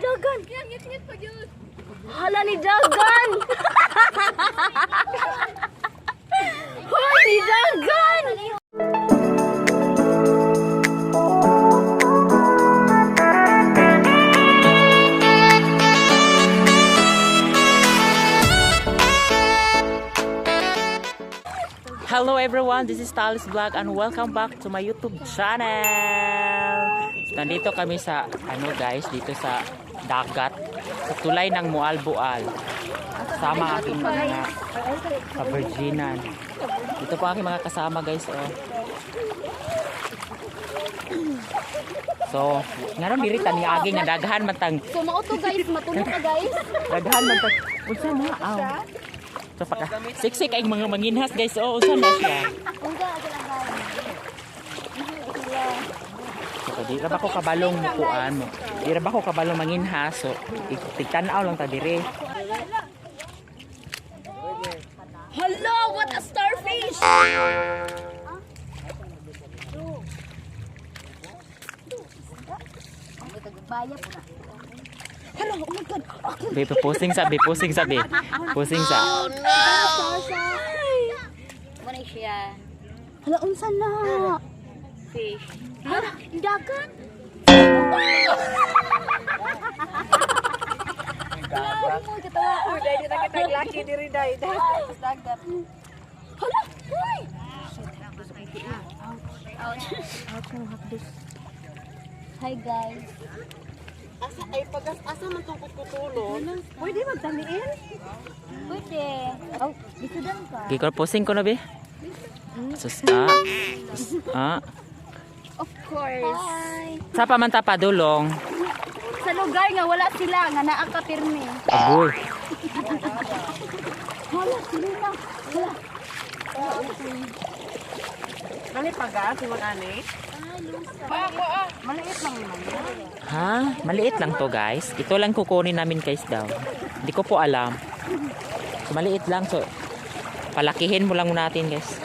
dagan. Ngit-ngit pa yun. Hala ni dagan. Hoy, ni dagan. Hello everyone, this is Talis Vlog and welcome back to my YouTube channel. Nandito kami sa guys, dito sa dagat, sa tulay ng Mualboal. Kasama aking mga ka-virginan. Dito po aking mga kasama guys. So, ngayon dirita ni aging nga daghan matang. So mauto guys, matulog ka guys. Daghan matang. Unsa na? So paka siksik ay mga manginhas guys. Oh, unsa na siya? So, di ra ba ko kabalong kuan mo? Di ra ba ko kabalong manginhas? So, tigtanaw lang ta dire. Hello, what a starfish! Hello, oh my god. Be posing sa. Posing sa. Oh no! Mana siya? Hala, unsa na? Fish. Hala, dagan. Mo ketawa. Udah kita laki diri dai. Dagan. Hala, hoy. Hi guys. Asa man tong kutulon? Pwede magdamiin? Pwede. Oh, dito dan ka. Gikor posing ko na be. Sus Of course. Hi. Sa pamanta pa dulong. Sa lugar nga wala sila nga naa ka pirmi. Agoy. Hala, sila na. Hala. Nani pagas imong ani? Maliit lang naman. Ha? Maliit lang to guys. Ito lang kukunin namin guys daw. Hindi ko po alam. So, maliit lang. So, palakihin mo lang natin guys.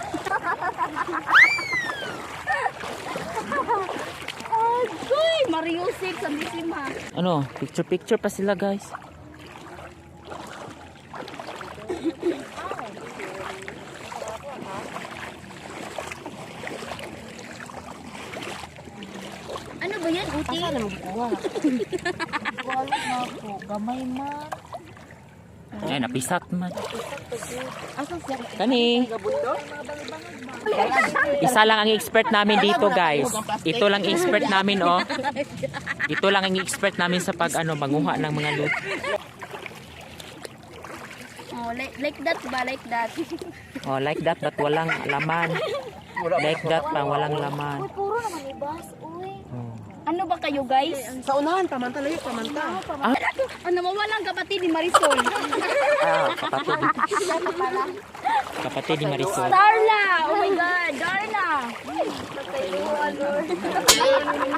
Agoy, Mariusik sa Misima. Ano? Picture pa sila guys. Ano ba yan, Uti? Asa nang gikuha? Wala na po. Gamay man. Ay, napisat man. Asan siya? Kani. Isa lang ang expert namin dito guys. Ito lang expert namin oh. Ito lang ang expert namin sa pag manguha ng mga loot. Oh, like that ba? Like that. Oh, like that but walang laman. Like that pa walang laman. Uy, puro naman ibas. Uy. Oh. Ano ba kayo, guys? Sa unahan pamanta layo pamanta. Ano mawalang kapatid ni Marisol? Kapatid ni Marisol. Darla! Oh my God! Darla!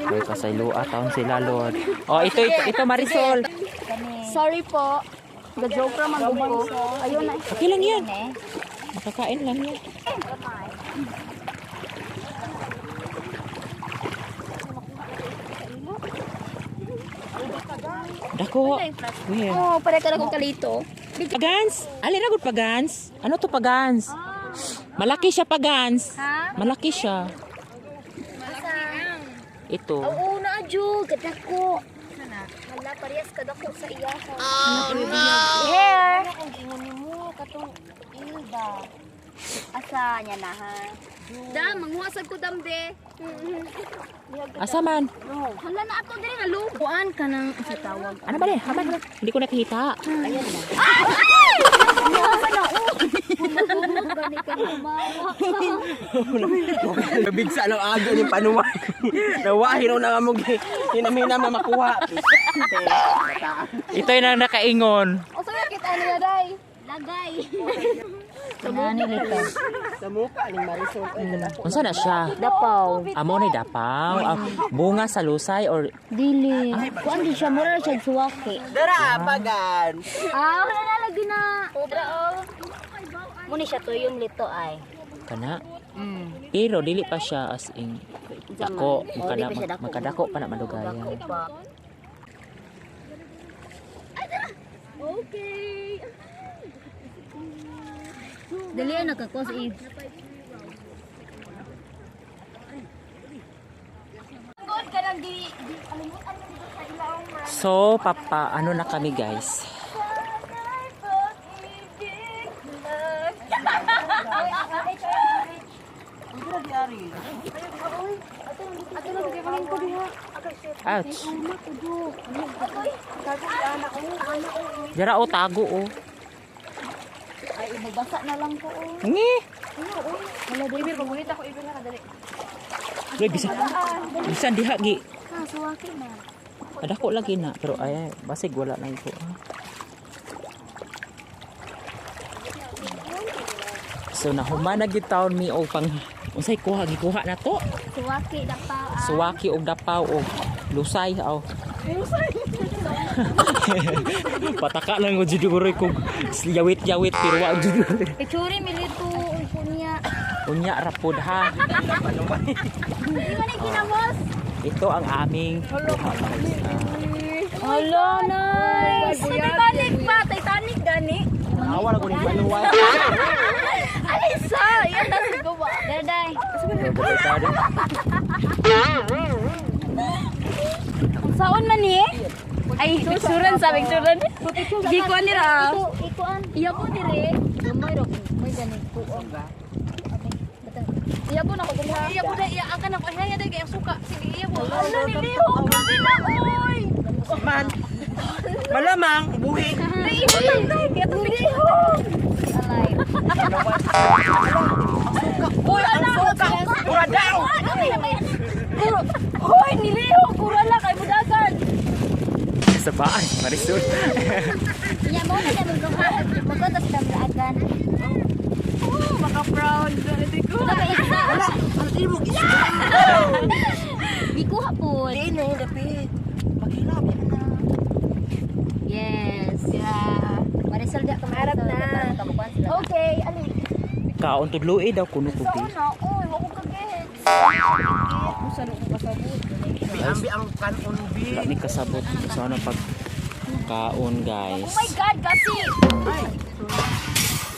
Ay, pasaylua taon sila Lord. Oh, ito Marisol. Sorry po. Ga-joke naman ko. Ayun na. Okay lang yan. Makakain lang yan. Dako. Where? Oh, pare ka na kong kalito. Pagans? Alin na gud pagans? Ano to pagans? Malaki siya pagans. Ha? Malaki siya. Ito. Oo na, Adjo. Gadako. Hala, parehas kadako sa iya. Oh, no! Hair! Kung gingon ni mo, katong ilda. Asa niya na, ha? Da, manguwasag ko damde. Asa man? Hala na ato din, halukuan ka ng sa tawag. Ano ba din? Haman? Hindi ko nakita. Ayan na. Gani ka lumawa. Bigsa ng ago ni panuway. Nawahi raw na nga mo hinamina makuha. Ito yung nakaingon. O sa kita niya, day. Lagay. Nani lito. Sa mukha ni Marisol. Unsa na siya? Dapaw. Amo ni dapaw. Bunga sa lusay or Dili. Kuan di siya mura siya suwaki. Dara pagan. Wala na lagi na. Obra Muni siya to yung lito ay. kana? Pero dili pa siya as in dako, Di pa siya dako. makadako pa na madugayan. Dako pa. Okay. Dali na kakos eh. So, ano na kami guys? Ouch. Dara o tago o. Ay, magbasa na lang ko. Ngi. Wala David, pagunit ako ibig na kadali. Wait, bisan diha gi. Ah, suwaki na. Ada ko lagi na pero ay basig wala na ito. So nahuman na gid taon mi og pang unsay gikuha na to. Suwaki dapaw. Suwaki og dapaw og lusay aw. Pataka lang og jud ko yawit-yawit pero wa jud. Picture milito punya. Unya rapod ha. Di man kinamos. Ito ang aming Hello, nice. Titanic pa, Titanic gani. Awa na ko ni maluway. Alisa, yan na sa gawa. Daday. Saon man ni? Ay, picturean sa picturean. Di ko ani ra. Ikuan. Iya ko dire. Gamay ro. May gani ko ga. Iya ko na ko dire. Iya ko na iya akan ako haya day kay suka. Sige iya ko. Ano ni Leo? Grabe na oy. Man. Malamang buhi. Ay, imo lang day kay to Leo. Alay. Uy, ana suka. Mura daw. Hoy, ni Leo, kura lang kay budagan. sa bahay, Marisol. Iya mo na kami kumain. Magkota sa damraagan. Oh, maka-proud. Hindi ko. Wala. Ang ilog is. Di ko hapon. Di na dapit. Maghilap yan na. Yes. Yeah. Marisol dia kamarap na. Okay, ali. Kaon tudloy daw kuno ko bi. Sana, oy, wako kagehit. Usa do ko kasabot. Ambi ang kanon bi. Wala mi kasabot so ano pag kaon guys. Oh my God, kasi.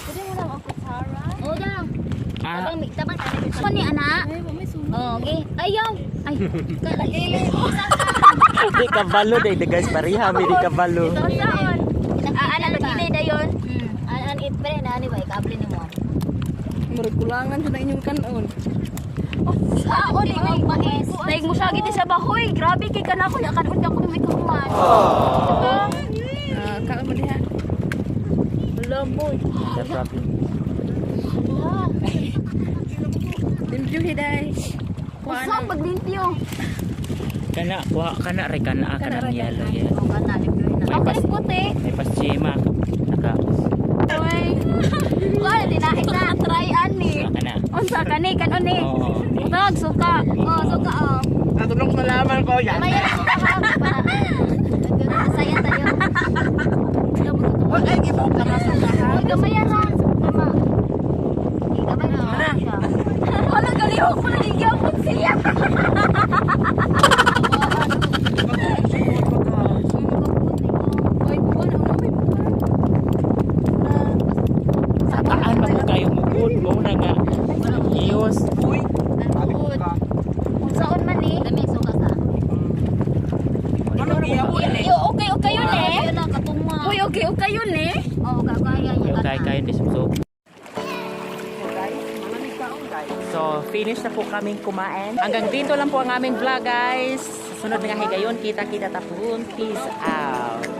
Pwede mo lang ako kutsara? Oo, lang. Ah, Tabang ano ni anak? Oh, okay. Ayaw. Ay, kalagay. di kabalo day the guys pariha mi di kabalo. Ito saan? Ano gilay dayon? Ano ipre na ni ba ikabli ni mo? Kulangan sa inyong kanon. Saon ni mo mais. Daig mo sagit sa bahoy. Grabe kay kanako na kanon ako may kuman. Diba? Kaon mo diha. Lamoy. The problem. Limpyo hiday. Usa paglimpyo. Kana kuha kana re kana kanang yellow yan. O kana limpyo na. Ako ni puti. May pasjema naka Oy. Wala din na isa try ani. kana. Unsa kani kanon ni? Oo. Tag suka. Oh, suka oh. Natulog sa laman ko yan. Maya suka ha. Saya tayo. Wag ay gibok na masuka ha. Gamaya ha. Tama. Gamay na. Wala galihok mo nagigiyapon siya. Oy, buwan ako may buwan. Saan man mo kayo mugod mo na nga. Iyos. Uy. Sabi ko ka. Saon man ni? Dami suka sa. Ano giyapon eh? Yo, okay yun eh. Uy, okay yun eh. Oo, kaya Kaya di so. So, finish na po kaming kumain. Hanggang dito lang po ang aming vlog, guys. Sa sunod na higayon, kita-kita tapon. Peace out.